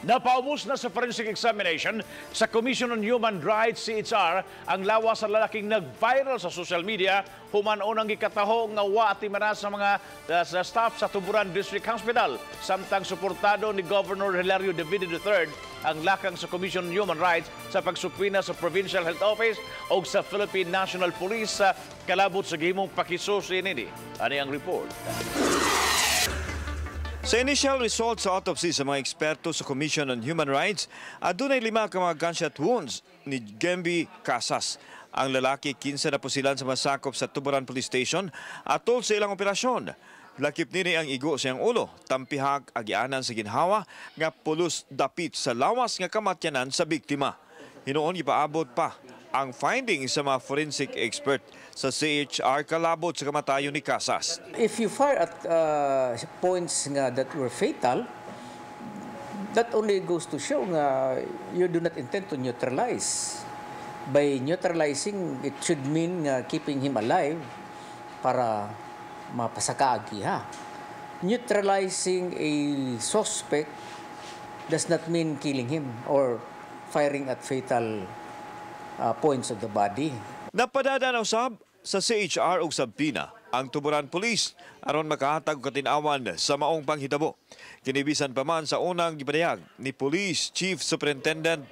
Napaubos na sa forensic examination sa Commission on Human Rights, CHR, ang lawas sa lalaking nag-viral sa social media human unang gikataho nga wa atimanan sa mga sa staff sa Tuburan District Hospital. Samtang suportado ni Governor Hilario Davide III ang lakang sa Commission on Human Rights sa pagsubpoena sa Provincial Health Office o sa Philippine National Police sa kalabot sa gihimong pakisusi nini. Ani ang report. Sa initial results sa autopsy sa mga eksperto sa Commission on Human Rights, adunay lima ka mga gunshot wounds ni Gemby Casas. Ang lalaki, 15 na pusilan sa masakop sa Tuburan Police Station atol sa ilang operasyon. Lakip nini ang igo sa iyang ulo, tampihak, agianan sa ginhawa nga pulos dapit sa lawas nga kamatyanan sa biktima. Hinuon ipaabot pa ang findings sa mga forensic expert sa CHR kalabot sa kamatayon ni Casas. If you fire at points nga that were fatal, that only goes to show nga you do not intend to neutralize. By neutralizing, it should mean nga keeping him alive para mapasaka ha. Neutralizing a suspect does not mean killing him or firing at fatal points of the body. Napadada na usab sa CHR og subpoena ang Tuburan Police aron makahatag og katin-awan sa maong panghitabo. Kini bisan pa man sa unang gipadayag ni Police Chief Superintendent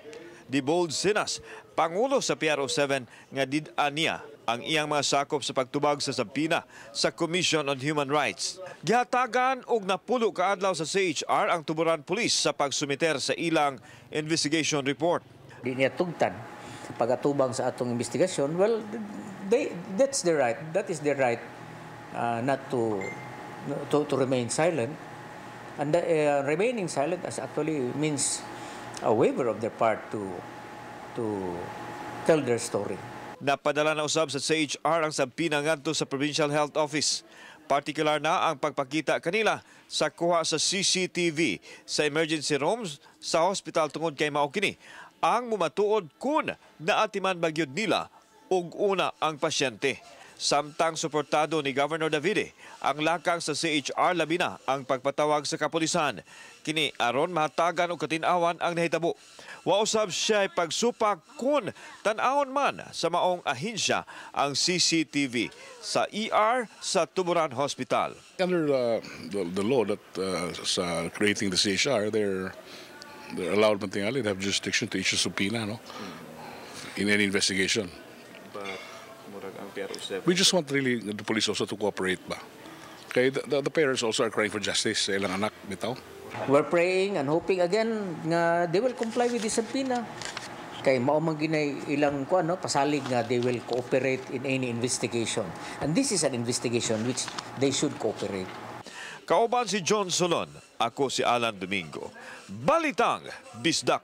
Debold Sinas, pangulo sa PRO7, nga did-an niya ang iyang mga sakop sa pagtubag sa subpoena sa Commission on Human Rights. Gihatagan og 90 ka adlaw sa CHR ang Tuburan Police sa pagsumiter sa ilang investigation report. Di niya tugtan pagatubang sa atong investigasyon, well, that's their right. That is their right not to remain silent. And remaining silent as actually means a waiver of their part to tell their story. Napadala na usab sa CHR ang subpoena ngadto sa Provincial Health Office. Partikular na ang pagpakita kanila sa kuha sa CCTV sa emergency rooms sa hospital tungod kay mao kini ang mumatuod kung naatiman ba gyud nila og una ang pasyente. Samtang suportado ni Governor Davide ang lakang sa CHR, labi na ang pagpatawag sa kapulisan. Kini aron mahatagan og katin-awan ang nahitabo. Wa usab siya pagsupak kung tan-awon man sa maong ahensya ang CCTV sa ER sa Tuburan Hospital. Under the law that sa creating the CHR, they're allowed man tingali to have jurisdiction to issue subpoena, no, in any investigation. But murag ang PRO7 We just want really the police also to cooperate ba. Okay, the parents also are crying for justice sa ilang anak bitaw. We're praying and hoping again nga they will comply with the subpoena. Kay mao man ginay ilang kuan, no, pasalig nga they will cooperate in any investigation. And this is an investigation which they should cooperate. Kauban si John Solon, ako si Alan Domingo. Balitang Bisdak.